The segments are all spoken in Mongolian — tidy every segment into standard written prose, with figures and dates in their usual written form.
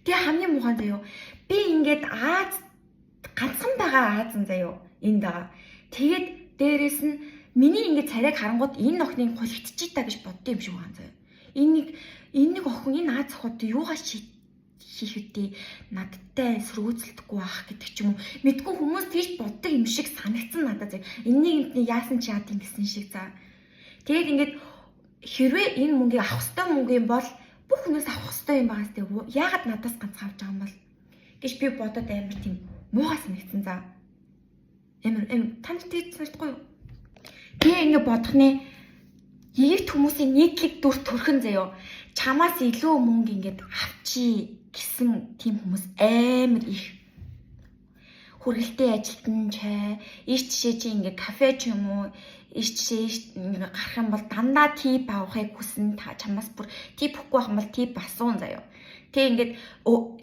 Тэгээ хамгийн муухай заяо. Би ингээд Аз ганцхан байгаа Аазан заяо энд байгаа. Тэгээд дээрэс нь миний ингээд царайг харангууд энэ охиныг хулигдчихъя та гэж боддоо юм шиг байгаа заяо. Энэ нэг охин, энэ Аз охид юугаа хийх үтэй, надтай сөргөөцөлдөхгүй байх гэдэг ч юм уу. Мэдгүй, хүмүүс тийж боддог юм шиг санагдсан надад заяа. Энэний юмтны яасан чи яад юм гэсэн шиг за. Тэгээд ингээд хэрвээ энэ мөнгийг авах ёстой мөнгө юм бол бүх хүнээс авах ёстой юм байгаас тэг яагаад надаас ганц авч байгаа юм бол гэж би бодоод амар тийм муухай санагдсан за. Амар амар танд тийж санагдахгүй юу? Тэгээ ингээд бодох нэ, Египт хүмүүсийн нийтлэг дүр төрхөн заяо. Чамаас илүү мөнгө ингээд авчий гэсэн тийм хүмүүс амар их. Хүргэлтийн ажилтан чай, ийш тишээ чи ингээд кафе ч юм уу, ийш тишээ ингээд гарах юм бол дандаа tip авахыг хүсэн, чамаас бүр tip өгөхгүй байх юм бол tip асуун заяо. Тэг ингээд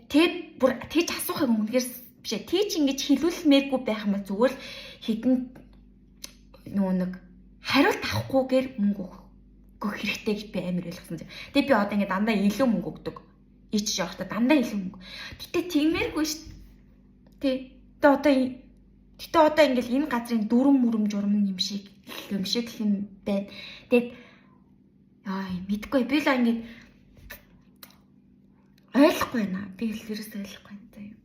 тэг бүр тэгж асуухыг үнэхээр биш ээ. Тийч ингэж хилүүлмээргүй байх юм бол зүгээр л хэдэн нөгөө нэг хариулт авахгүйгээр мөнгө өгөх хэрэгтэй гэж би амар ойлгосон. Тэгээ би одоо ингээд дандаа илүү мөнгө өгдөг. Ич явахдаа дандаа илүү мөнгө. Гэтэ тиймэргүй шүү. Тэ. Тэгээ одоо гэтэ одоо ингээл энэ газрын дүрм мүрэм журам юм шиг юм байна. Тэгээд аа мэдгүй, би л ингээд ойлгохгүй байна. Би л ерөөсөө ойлгохгүй байна заяа.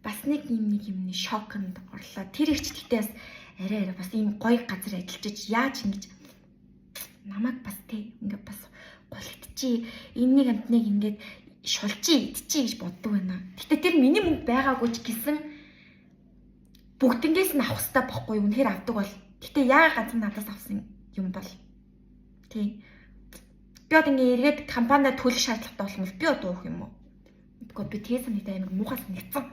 Бас нэг юмны шоконд орлоо. Тэр их ч гэтээ бас арай арай бас ийм гоё газар ажиллаж яаж ингэж намайг бас тий ингээд бас гулигдчи, энэнийг амтныг ингээд шулчи, идчихье гэж боддог байна. Гэтэ тэр миний мөнгө байгаагүй ч гэсэн бүгднгээс нь авах хэрэгтэй бохгүй, үнэхээр авдаг бол. Гэтэ яагаад ганцхан надаас авсан юм бол. Тий. Би одоо ингээ эргээд компанида төлөх шаардлагатай болох юм бол би одоо уух юм уу? Мэдгүй, би тэгээ санагдаа, амар муухай санагдсан.